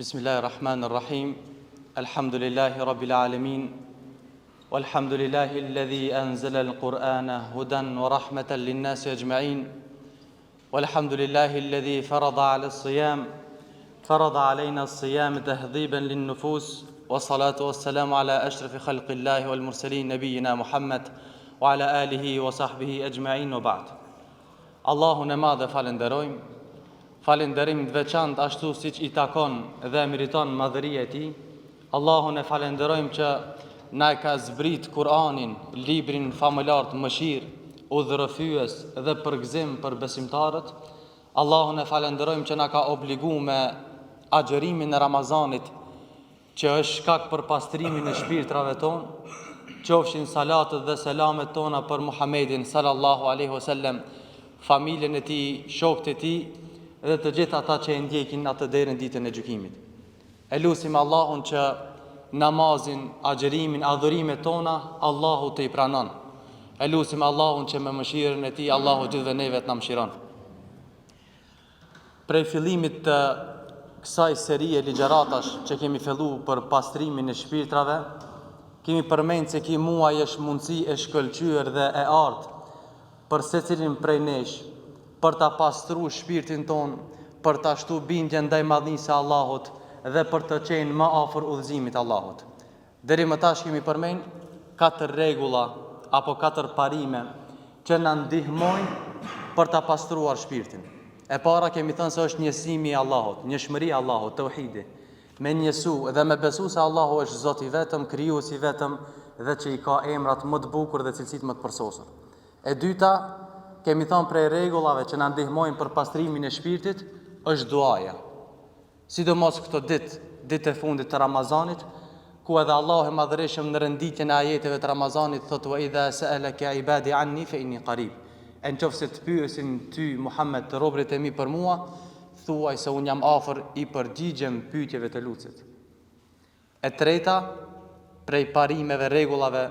بسم الله الرحمن الرحيم الحمد لله رب العالمين والحمد لله الذي أنزل القرآن هدى ورحمة للناس أجمعين والحمد لله الذي فرض على الصيام فرض علينا الصيام تهذيبا للنفوس والصلاة والسلام على أشرف خلق الله والمرسلين نبينا محمد وعلى آله وصحبه أجمعين وبعد Allahun e Madh e falënderojmë, falënderim të veçantë ashtu siç i takon dhe e meriton madhëria e Tij. Allahun e falënderojmë që na e ka zbrit Kur'anin, librin famëlartë mëshirë, udhërrëfyes dhe përgëzim për besimtarët. Allahun e falënderojmë që na ka obligu me agjërimin e Ramazanit, që është shkak për pastrimin e shpirtrave tonë, qofshin salatet dhe selamet tona për Muhammedin sallallahu alaihi wasallam, familjen e tij, shokët e tij dhe të gjithë ata që e ndjekin atë deri në ditën e gjykimit. E lusim Allahun që namazin, agjërimin, adhurimet tona Allahu t'i pranon. E lusim Allahun që me mëshirën e tij Allahu gjithëve neve të na mëshiron. Prej fillimit të kësaj serie ligjëratash që kemi fillu për pastrimin e shpirtrave, kemi përmend se ky muaj është mundësi e shkëlqyer dhe e artë për secilin prej nesh, për ta pastru shpirtin tonë, për ta shtu bindjen ndaj madhnisë së Allahut dhe për të qenë më afër udhëzimit të Allahut. Deri më tash kemi përmend katër rregulla apo katër parime që na ndihmojnë për ta pastruar shpirtin. E para kemi thënë se është njësimi i Allahut, njëshmëria e Allahut, teuhidi. Me njësu dhe me besu se Allahu është Zot i vetëm, krijues i vetëm dhe që i ka emrat më të bukur dhe cilësitë më të përsosur. E dyta, kemi thënë prej rregullave që na ndihmojnë për pastrimin e shpirtit, është duaja. Sidomos këto ditë, ditët e fundit të Ramazanit, ku edhe Allahu i Madhërishëm në renditjen e ajeteve të Ramazanit thotë wa idha sa'alaka ibadi anni fa inni qarib. E në qoftë se të pyesin ty Muhammed robërit e mi për mua, thuaj se unë jam afër i përgjigjem pyetjeve të lutësit. E treta, prej parimeve, rregullave,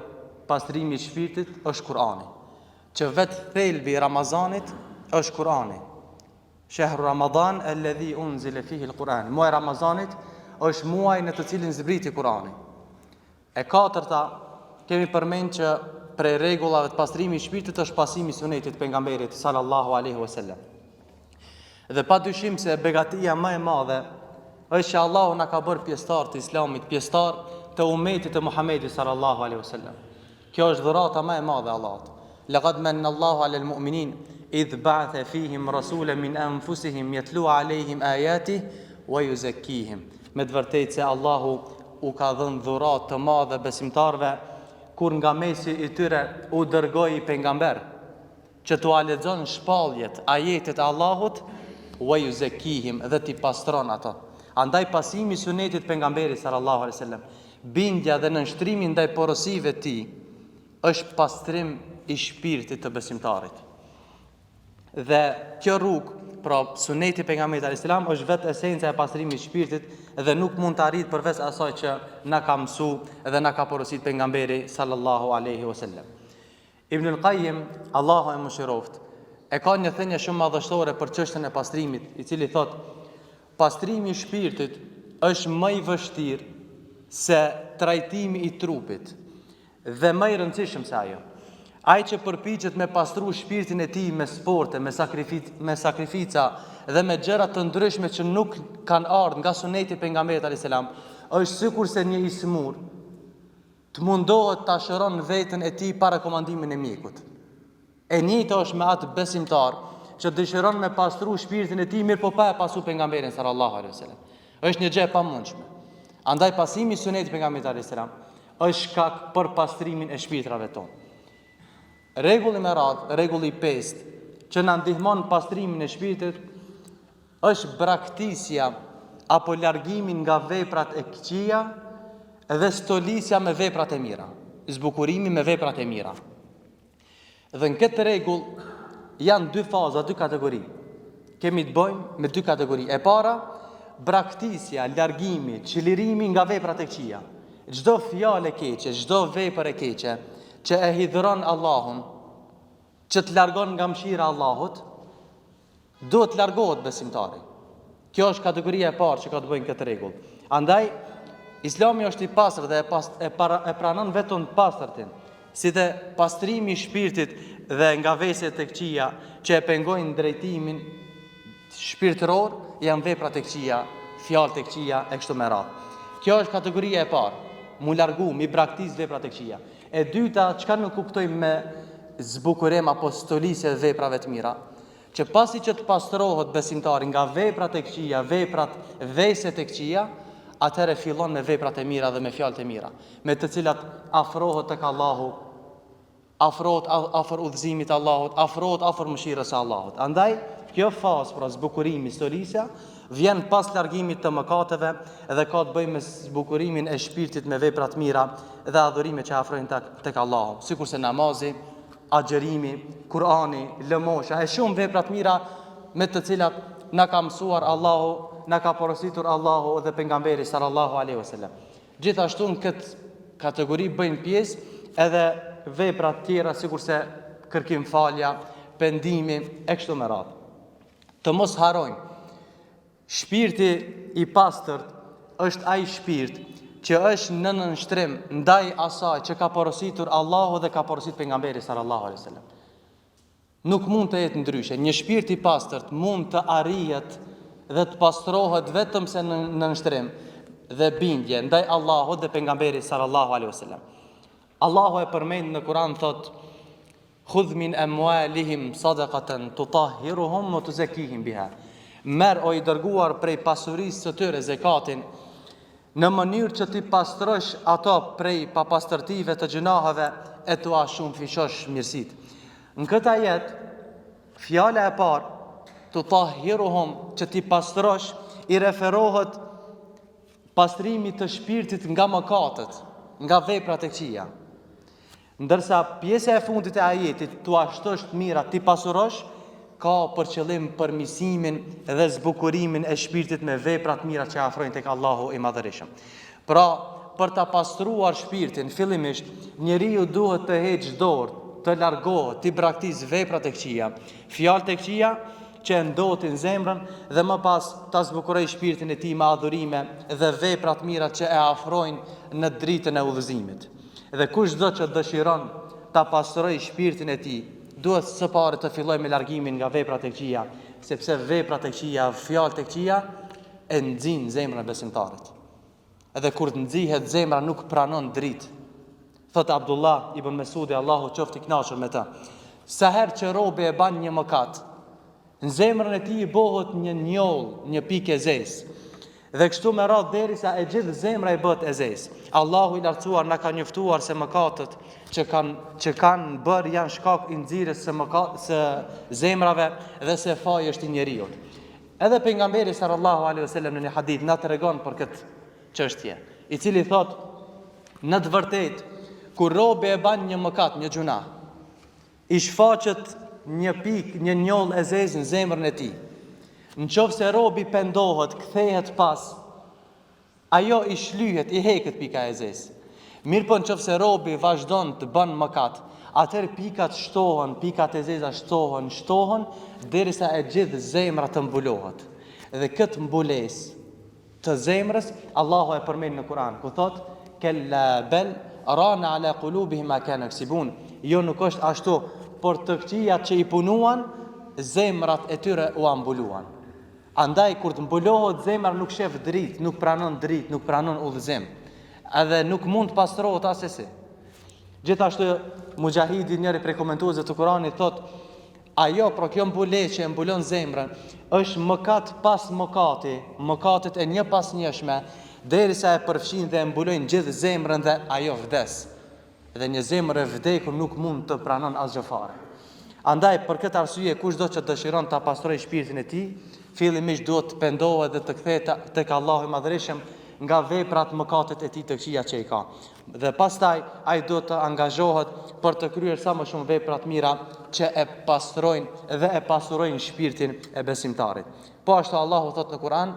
pastrimi i shpirtit është Kur'ani. Që vetë thelbi i Ramazanit është Kur'ani. Shehru Ramadan alladhi unzila fihi al-Quran. Muaji i Ramazanit është muaji në të cilin zbriti Kur'ani. E katërta, kemi përmend që prej rregullave të pastrimit të shpirtit është pasimi i sunetit të pejgamberit sallallahu alaihi wasallam. Dhe pa dyshim se begatia më e madhe është që Allahu na ka bërë pjesëtar të Islamit, pjesëtar të umetit të Muhamedit sallallahu alaihi wasallam. Kjo është dhurata më e madhe e Allahut. Laqad manna Allahu 'ala al-mu'minin idh ba'atha fihim rasulan min anfusihim yatlu 'alayhim ayatihi wa yuzakkihim. Me të vërtetë se Allahu u ka dhënë dhuratë të madhe besimtarëve kur nga mesi i tyre u dërgoi pejgamber që t'ua lexon shpalljet, ajetet e Allahut, wa yuzakkihim dhe t'i pastron ato. Andaj pasimi i sunetit të pejgamberit sallallahu alaihi wasallam, bindja dhe nënshtrimi ndaj porosive të tij është pastrim i shpirtit të besimtarit. Dhe kjo rrugë, pra suneti i pejgamberit alayhis salam është vetë esenca e pastrimit të shpirtit dhe nuk mund të arrihet përveç asaj që na ka mësu dhe na ka porosit pejgamberi sallallahu alaihi wasallam. Ibnul Qayyim, Allahu e mëshiroftë, e ka një thënie shumë madhështore për çështjen e pastrimit, i cili thotë: Pastrimi i shpirtit është më i vështirë se trajtimi i trupit dhe më i rëndësishëm se ajo. Ai që përpiqet me pastru shpirtin e tij me sporte, me sakrific, me sakrifica dhe me gjëra të ndryshme që nuk kanë ardhur nga suneti i pejgamberit alayhis salam, është sikurse një i smur Të mundohet ta shëron veten e tij pa rekomandimin e mjekut. E njëjta është me atë besimtar që dëshiron me pastru shpirtin e tij mirëpo pa e pasu pejgamberin sallallahu alaihi wasallam. Është një gjë e pamundshme. Andaj pasimi i sunetit të pejgamberit alaihi salam është shkak për pastrimin e shpirtrave tonë. Rregulli me radhë, rregulli i pestë që na ndihmon pastrimin e shpirtit Është braktisja apo largimi nga veprat e këqija dhe stolisja me veprat e mira, zbukurimi me veprat e mira. Dhe në këtë rregull janë dy faza, dy kategori. Kemi të bëjmë me dy kategori. E para, braktisja, largimi, çlirimi nga veprat e këqija. Çdo fjalë e keqe, çdo vepër e keqe që e hidhëron Allahun, që të largon nga mëshira e Allahut, Duhet të largohet besimtari. Kjo është kategoria e parë që ka të bëjë në këtë rregull. Andaj, Islami është i pastër dhe e, pas, e, para, e pranon vetëm të pastërtin, si dhe pastrimi i shpirtit dhe nga veset e këqija që e pengojnë drejtimin shpirtëror janë veprat e këqija, fjalët e këqija e kështu me radhë. Kjo është kategoria e parë, mu largu, mi braktis veprat e këqija. E dyta, çka ne kuptojmë me zbukurim apo stolisje të veprave të mira? Që pasi që të pastrohet besimtari nga veprat e këqija, veprat, veset e këqija, atëherë fillon me veprat e mira dhe me fjalët e mira, me të cilat afrohet tek Allahu, afrohet afër udhëzimit të Allahut, afrohet afër mëshirës së Allahut. Andaj, kjo fazë, pra zbukurimi, stolisja, vjen pas largimit të mëkateve dhe ka të bëjë me zbukurimin e shpirtit me vepra të mira dhe adhurime që afrojnë tek Allahu, sikurse namazi, agjërimi, Kur'ani, lëmosha e shumë vepra të mira me të cilat na ka mësuar Allahu, na ka porositur Allahu dhe pejgamberi sallallahu alaihi wasallam. Gjithashtu në këtë kategori bëjnë pjesë edhe vepra të tjera sikurse kërkim falja, pendimi e kështu me radhë. Të mos harrojmë Shpirti i pastërt është ai shpirt që është në nënshtrim ndaj asaj që ka porositur Allahu dhe ka porositur pejgamberi sallallahu alaihi wasallam. Nuk mund të jetë ndryshe. Një shpirt i pastërt mund të arrihet dhe të pastrohet vetëm se në nënshtrim dhe bindje ndaj Allahut dhe pejgamberit sallallahu alaihi wasallam. Allahu e përmend në Kur'an thotë Khudh min amwalihim sadaqatan tutahhiruhum wa tuzakkihim biha. Merr o i dërguar prej pasurisë së tyre zekatin në mënyrë që t'i pastrosh ato prej papastërtive të gjynaheve e t'ua shumëfishosh mirësitë. Në këtë ajet, fjala e parë, tutahhiruhum, që t'i pastrosh, i referohet pastrimit të shpirtit nga mëkatet, nga veprat e këqija. Ndërsa pjesa e fundit e ajetit, t'ua shtosh të mirat, t'i pasurosh, ka për qëllim përmirësimin dhe zbukurimin e shpirtit me vepra të mira që e afrojnë tek Allahu i Madhërishëm. Pra, për ta pastruar shpirtin, fillimisht, njeriu duhet të heqë dorë, të largohet, t'i braktisë veprat e këqija, fjalët e këqija që e ndotin zemrën dhe më pas ta zbukurojë shpirtin e tij me adhurime dhe vepra të mira që e afrojnë në dritën e udhëzimit. Dhe kushdo që dëshiron ta pastrojë shpirtin e tij, duhet së pari të fillojë me largimin nga veprat e këqija, sepse veprat e këqija, fjalët e këqija e nxijnë zemrën e besimtarit. Edhe kur të nxihet zemra nuk pranon dritë. Thotë Abdullah ibn Mesudi, Allahu qoftë i kënaqur me të. Sa herë që robi e ban një mëkat, Në zemrën e tij i bohet një njollë, një pikë e zezë. Dhe kështu me radhë derisa e gjithë zemra i bëhet e zezë. Allahu i lartësuar na ka njoftuar se mëkatet që kanë që kanë bërë janë shkak i nxirjes së mëka, së zemrave dhe se faji është i njeriut. Edhe pejgamberi sallallahu alaihi wasallam në një hadith na tregon për këtë çështje, i cili thotë në të vërtetë kur robi e ban një mëkat, një gjynah, I shfaqet një pikë, një njollë e zezë në zemrën e tij. Në qoftë se robi pendohet, kthehet pas, ajo i shlyhet, i heket pika e zezë. Mirëpo në qoftë se robi vazhdon të bën mëkat, atëherë pikat shtohen, pikat e zeza shtohen, shtohen, derisa e gjithë zemra të mbulohet. Dhe këtë mbulesë, të zemrës, Allahu e përmend në Kur'an, ku thotë, Kella bel rana ala qulubihim ma kanu yaksibun. Jo nuk është ashtu, por të këqijat që i punuan, zemrat e tyre ua mbuluan. Andaj kur të mbulohet zemra nuk shef dritë, nuk pranon dritë, nuk pranon udhëzim. Edhe nuk mund të pastrohet asesi. Gjithashtu Muxhahidi, njëri prej komentuesve të Kuranit thotë, Ajo, pra kjo mbulesë që e mbulon zemrën, është mëkat pas mëkati, mëkatet e njëpasnjëshme, derisa e përfshijnë dhe e mbulojnë gjithë zemrën dhe ajo vdes. Dhe një zemër e vdekur nuk mund të pranon asgjë fare. Andaj, për këtë arsye, kushdo që dëshiron ta pastrojë shpirtin e tij, fillimisht duhet të pendohet dhe të kthehet tek Allahu i Madhërishëm nga veprat, mëkatet e tij të këqija që i ka. Dhe pastaj ai duhet të angazhohet për të kryer sa më shumë vepra të mira që e pastrojnë dhe e pasurojnë shpirtin e besimtarit. Po ashtu Allahu thotë në Kur'an,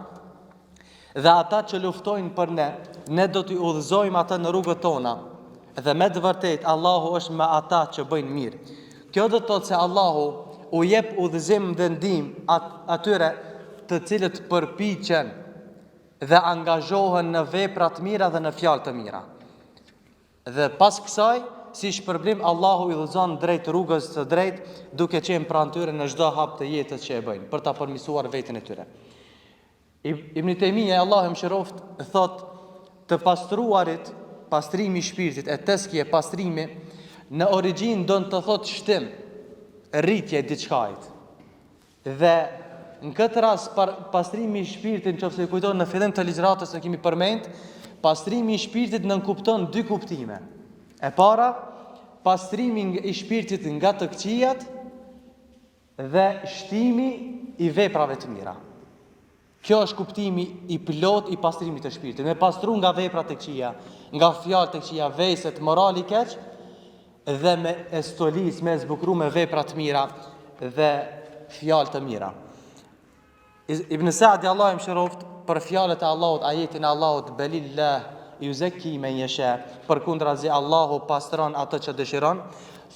Dhe ata që luftojnë për ne, ne do t'i udhëzojmë ata në rrugët tona. Dhe me të vërtetë Allahu është me ata që bëjnë mirë. Kjo do të thotë se Allahu u jep udhëzim dhe ndihmë at, atyre. të cilët përpiqen dhe angazhohen në vepra të mira dhe në fjalë të mira. Dhe pas kësaj, si shpërblim Allahu i udhëzon drejt rrugës së drejtë, duke qenë pranë tyre në çdo hap të jetës që e bëjnë, për ta përmirësuar veten e tyre. Ibn Tejmije, Allahu e mëshiroftë, thotë të pastruarit, pastrimi i shpirtit, et-tezkije pastrimi, në origjinë don të thotë shtim, rritje e diçkajt. Dhe në këtë rast par, pastrimi i shpirtit, në qoftë se ju kujtohet në fillim të ligjëratës e kemi përmend, pastrimi i shpirtit nënkupton dy kuptime. E para, pastrimi i shpirtit nga të këqijat dhe shtimi i veprave të mira. Kjo është kuptimi i plotë i pastrimit të shpirtit. Me pastru nga veprat e këqija, nga fjalët e këqija, veset, morali i keq dhe me e stolis, me e zbukru me vepra të mira dhe fjalë të mira. Ibn Sa'di Allahu e mëshiroftë për fjalët e Allahut, ajetin e Allahut belillah yuzekki men yasha, përkundrazi Allahu pastron atë që dëshiron,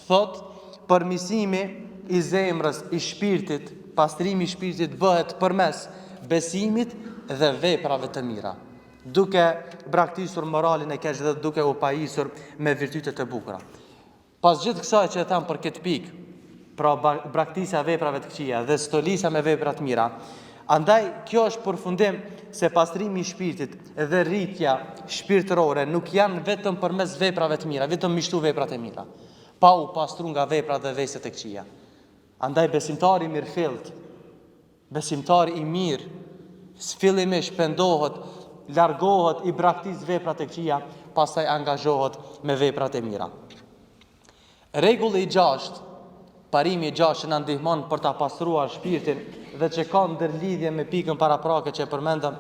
Thotë, përmirësimi i zemrës, i shpirtit, pastrimi i shpirtit bëhet përmes besimit dhe veprave të mira, duke braktisur moralin e keq dhe duke u pajisur me virtyte të bukura. Pas gjithë kësaj që e thamë për këtë pikë, pra braktisja e veprave të këqija dhe stolisja me vepra të mira, Andaj, kjo është përfundim se pastrimi i shpirtit dhe rritja shpirtërore nuk janë vetëm përmes veprave të mira, vetëm mi shtu veprat e mira, pa u pastru nga veprat dhe veset e këqija. Andaj besimtari i mirëfillt, besimtari i mirë, fillimisht pendohet, largohet, i braktis veprat e këqija, pastaj angazhohet me veprat e mira. Rregulli i gjashtë, parimi i gjashtë që na ndihmon për ta pastruar shpirtin dhe që ka ndërlidhje me pikën paraprake që e përmendëm,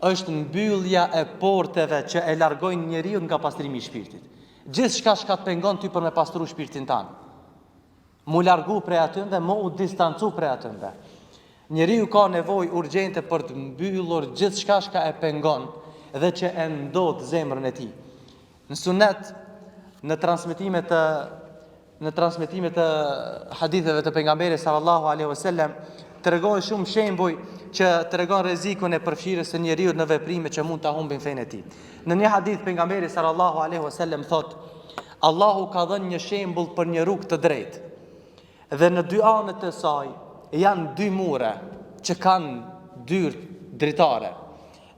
është mbyllja e porteve që e largojnë njeriun nga pastrimi i shpirtit. Gjithçka çka të pengon ty për me pastru shpirtin tand. Mu largu prej atynve, mu u distancu prej atynve. Njeriu ka nevojë urgjente për të mbyllur gjithçka çka e pengon dhe që e ndot zemrën e tij. Në sunet, në transmetime të në transmetime të haditheve të pejgamberit sallallahu alaihi wasallam tregohen shumë shembuj që tregon rrezikun e përfshirjes së njeriut në veprime që mund ta humbin fenë e tij. Në një hadith pejgamberi sallallahu alaihi wasallam thotë: Allahu ka dhënë një shembull për një rrugë të drejtë. Dhe në dy anët e saj janë dy mure që kanë dyer dritare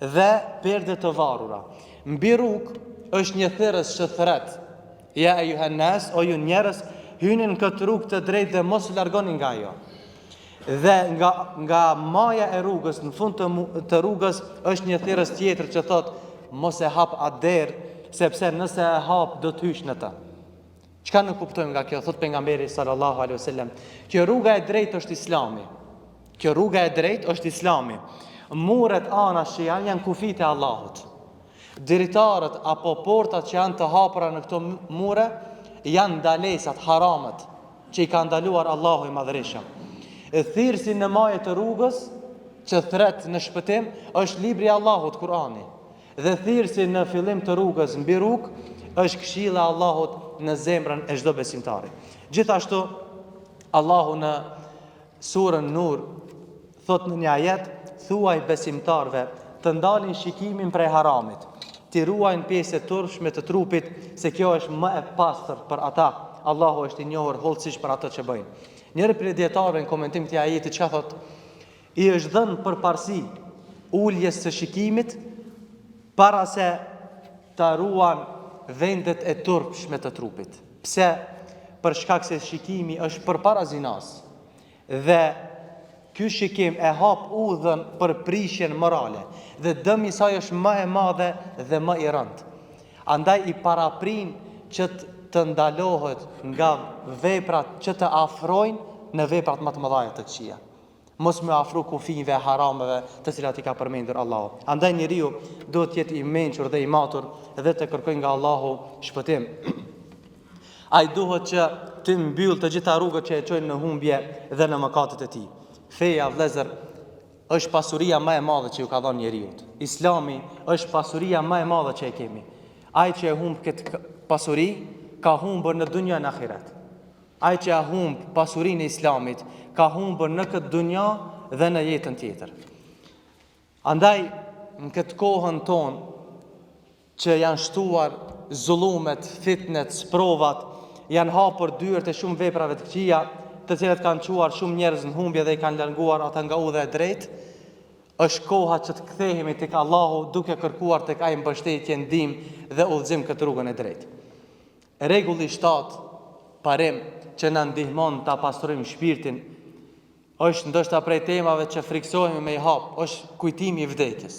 dhe perde të varura. Mbi rrugë është një thirrës që thërret, Ja ejuhen nas, o ju njerëz, hyni në këtë rrugë të drejtë dhe mos u largoni nga ajo. Dhe nga nga maja e rrugës, në fund të, të rrugës është një thirrës tjetër që thotë, mos e hap atë derë, sepse nëse e hap do të hysh në të. Çka ne kuptojmë nga kjo, thotë pejgamberi sallallahu alaihi wasallam, kjo rruga e drejtë është Islami. Kjo rruga e drejtë është Islami. Muret anash që janë janë kufijtë e Allahut. Dritarët apo portat që janë të hapura në këto mure janë ndalesat, haramet që i ka ndaluar Allahu i Madhërishëm. E thirrësi në maje të rrugës që thret në shpëtim është libri i Allahut, Kur'ani. Dhe thirrësi në fillim të rrugës mbi rrugë është këshilla e Allahut në zemrën e çdo besimtari. Gjithashtu Allahu në surën Nur thotë në një ajet, thuaj besimtarëve të ndalin shikimin prej haramit, t'i ruajnë pjesët e turpshme të trupit, se kjo është më e pastër për ata. Allahu është i njohur hollësisht për ato që bëjnë. Njëri prej dijetarëve në komentim të këtij ajeti çka thotë? I është dhënë përparësi uljes së shikimit para se ta ruan vendet e turpshme të trupit. Pse? Për shkak se shikimi është përpara zinasë dhe ky shikim e hap udhën për prishjen morale dhe dëmi i saj është më e madhe dhe më i rëndë. Andaj i paraprin që të ndalohet nga veprat që të afrojnë në veprat më të mëdha të këqija. Mos me afru kufijve e harameve të cilat i ka përmendur Allahu. Andaj njeriu duhet të jetë i mençur dhe i matur dhe të kërkojë nga Allahu shpëtim. Ai duhet që t'i mbyllë të gjitha rrugët që e çojnë në humbje dhe në mëkatet e tij. Feja, vëllezër, është pasuria më e madhe që ju ka dhënë njeriut. Islami është pasuria më e madhe që e kemi. Ai që e humb këtë pasuri ka humbur në dunja e në ahiret. Ai që e humb pasurinë e Islamit, ka humbur në këtë dunja dhe në jetën tjetër. Andaj, në këtë kohën tonë, që janë shtuar zullumet, fitnet, sprovat, janë hapur dyert e shumë veprave të këqija, të cilat kanë çuar shumë njerëz në humbje dhe i kanë larguar ata nga udha e drejtë, është koha që të kthehemi tek Allahu duke kërkuar tek Ai mbështetje, ndihmë dhe udhëzim këtë rrugën e drejtë. Rregulli i shtatë, parim që na ndihmon ta pastrojmë shpirtin, është ndoshta prej temave që frikësohemi me i hap, është kujtimi i vdekjes.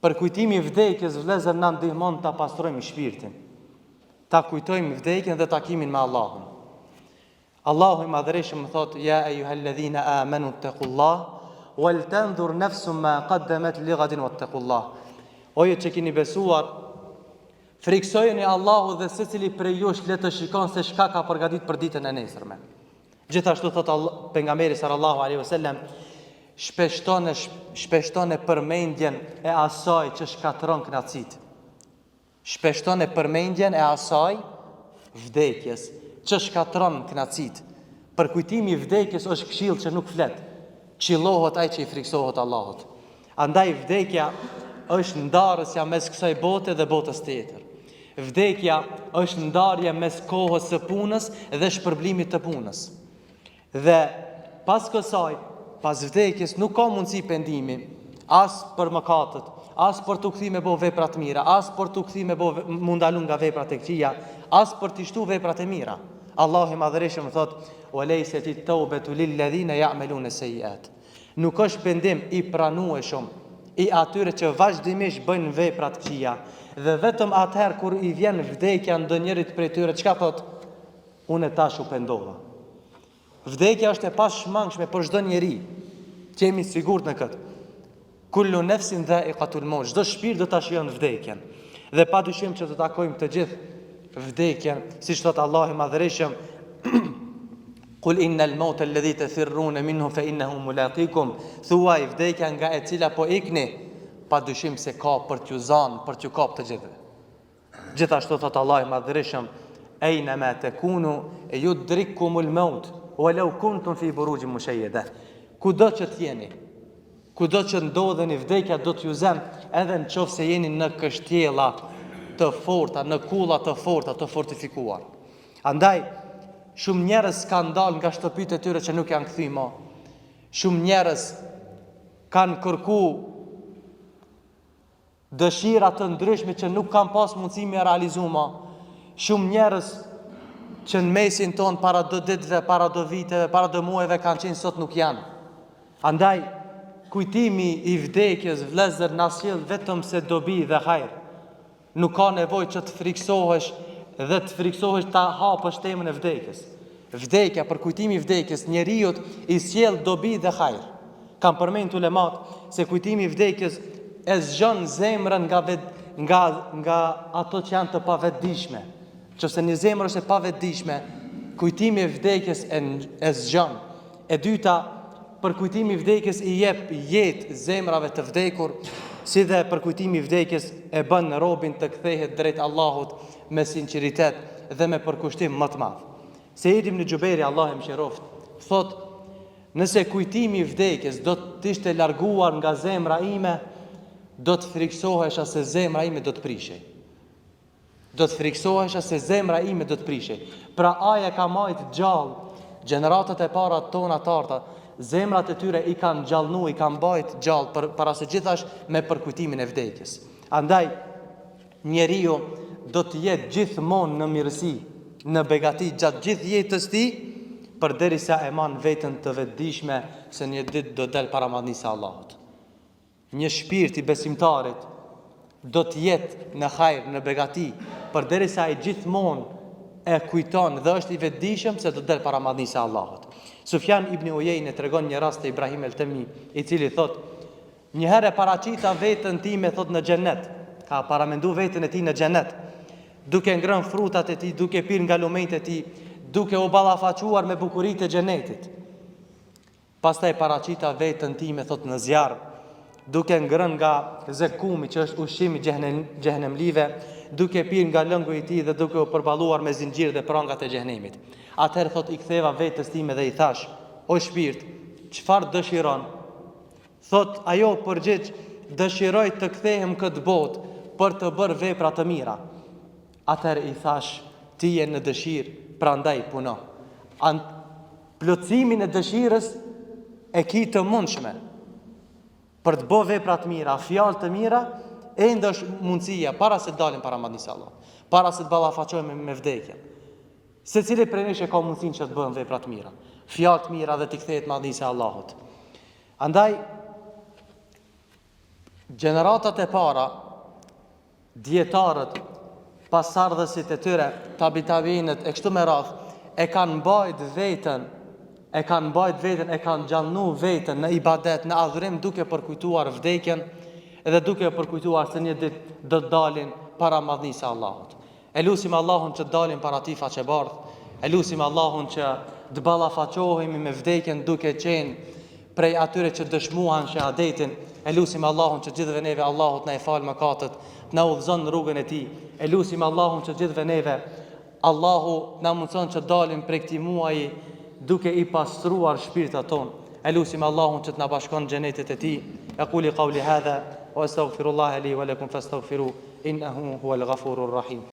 Përkujtimi i vdekjes vëllezër na ndihmon ta pastrojmë shpirtin. Ta kujtojmë vdekjen dhe takimin me Allahun. Allahu i Madhërishëm thotë: "Ja ejuhalladhina amanu ittaqullah wal tanzur nafsum ma qaddamat lighadin wattaqullah." O ju që keni besuar, frikësojeni Allahut dhe secili prej jush le të shikon se çka ka përgatit për ditën e nesërme. Gjithashtu thotë pejgamberi sallallahu alaihi wasallam, shpeshtone shpeshtone përmendjen e asaj që shkatërron kënaqësitë. Shpeshtone përmendjen e asaj vdekjes që shkatërron kënaqësitë. Përkujtimi i vdekjes është këshillë që nuk flet. Këshillohet ai që i frikësohet Allahut. Andaj vdekja është ndarësja mes kësaj bote dhe botës tjetër. Vdekja është ndarje mes kohës së punës dhe shpërblimit të punës. Dhe pas kësaj, pas vdekjes nuk ka mundësi pendimi, as për mëkatet, as për t'u kthy me bo vepra të mira, as për t'u kthy me bo m'u ndalu nga veprat e këqija, as për t'i shtu veprat e mira. Allahu i Madhërishëm thotë: "Wa laysati tawbatu lil ladhina ya'maluna sayyi'at." Nuk është pendim i pranueshëm i atyre që vazhdimisht bëjnë vepra të këqija dhe vetëm atëherë kur i vjen vdekja ndonjërit prej tyre, çka thotë? Unë tash u pendova. Vdekja është e pashmangshme për çdo njeri. Të jemi sigurt në këtë. Kullu nefsin dhaikatul maut, çdo shpirt do ta shijon vdekjen. Dhe pa dyshim që do takojmë të gjithë vdekjen, siç thotë Allahu i Madhërishëm, Kul innal mauta alladhi tafirruna minhu fa innahu mulaqikum. Thuaj vdekja nga e cila po ikni, pa dyshim se ka për t'ju zanë, për t'ju kap të gjithëve. Gjithashtu thotë Allahu i Madhërishëm, Ejne ma tekunu yudrikkumul maut walau kuntum fi burujin mushayyada. Kudo që të jeni, kudo që ndodheni, vdekja do t'ju zënë edhe në qoftë se jeni në kështjella të forta, në kulla të forta, të fortifikuar. Andaj, shumë njerëz kanë dalë nga shtëpitë e tyre që nuk janë kthy më. Shumë njerëz kanë kërku Dëshira të ndryshme që nuk kanë pas mundësi me realizu ma. Shumë njerëz që në mesin tonë para do ditëve, para do viteve, para do muajve kanë qenë sot nuk janë. Andaj, kujtimi i vdekjes vëllezër na sjell vetëm se dobi dhe hajr. Nuk ka nevojë që të frikësohesh dhe të frikësohesh ta hapësh temën e vdekjes. Vdekja, përkujtimi i vdekjes, njeriut i sjell dobi dhe hajr. Kanë përmend ulemat se kujtimi i vdekjes e zgjon zemrën nga vet, nga nga ato që janë të pavetëdijshme. Qofse një zemër është e pavetëdijshme, kujtimi i vdekjes e, e zgjon. E dyta, përkujtimi i vdekjes i jep jetë zemrave të vdekur, si dhe përkujtimi i vdekjes e bën robin të kthehet drejt Allahut me sinqeritet dhe me përkushtim më të madh. Seid ibn Xhubejri, Allahu e mëshiroftë, thotë, nëse kujtimi i vdekjes do të ishte larguar nga zemra ime, do të frikësohesha se zemra ime do të prishej. Do të frikësohesha se zemra ime do të prishej. Pra ai e ka majt gjallë gjeneratat e para tona të arta, zemrat e tyre i kanë gjallnu, i kanë mbajt gjallë për, para së gjithash me përkujtimin e vdekjes. Andaj njeriu do të jetë gjithmonë në mirësi, në begati gjatë gjithë jetës tij, përderisa e man veten të vetëdijshme se një ditë do del para madhnisë së Allahut. Një shpirt i besimtarit do të jetë në hajr, në begati, përderisa ai gjithmonë e kujton dhe është i vetëdijshëm se do të del para madhnisë së Allahut. Sufjan ibn Ujejne tregon një rast të Ibrahim el-Temi, i cili thotë: Një herë e paraqita veten time thotë në xhennet, ka paramendu veten e tij në xhennet, duke ngrënë frutat e tij, duke pirë nga lumenjtë e tij, duke u ballafaquar me bukuritë e xhennetit. Pastaj paraqita veten time thotë në zjarr, duke ngrënë nga zekumi që është ushqim i xhehenemlive, duke pirë nga lëngu i tij dhe duke u përballuar me zinxhirë dhe prangat e xhehenemit. Atëherë thotë i ktheva vetes time dhe i thashë, o shpirt, çfarë dëshiron? Thotë, ajo u përgjigj, Dëshiroj të kthehem këtë botë për të bërë vepra të mira. Atëherë i thashë, Ti je në dëshirë, prandaj puno. An plotësimin e dëshirës e ki të mundshme. Për të bo vepra të mira, fjalë të mira, ende është mundësia para se të dalim para madhnisë së Allahut, para se të ballafaqohemi me vdekjen. Secili prej nesh e ka mundësinë që të bën vepra të mira, fjalë të mira dhe t'i kthehet madhnisë së Allahut. Andaj gjeneratat e para dijetarët, pasardhësit e tyre, tabi tabiinët e kështu me radhë, e kanë mbajt veten, e kanë mbajt veten, e kanë gjallnu veten në ibadet, në adhurim duke përkujtuar vdekjen dhe duke përkujtuar se një ditë do të dalin para madhnisë së Allahut. E lusim Allahun që të dalim para Tij faqebardhë, e lusim Allahun që të ballafaqohemi me vdekjen duke qenë prej atyre që dëshmuan shehadetin, e lusim Allahun që gjithëve neve Allahu të na i falë mëkatet, të na udhëzon në rrugën e Tij, e lusim Allahun që gjithëve neve Allahu të na mundëson që të dalim prej këtij muaji duke i pastruar shpirtrat tonë. E lusim Allahun që të na bashkon në xhenetet e Tij. Aquli qawli hadha wa astaghfirullaha li wa lakum fastaghfiruh innahu huwal ghafurur rahim.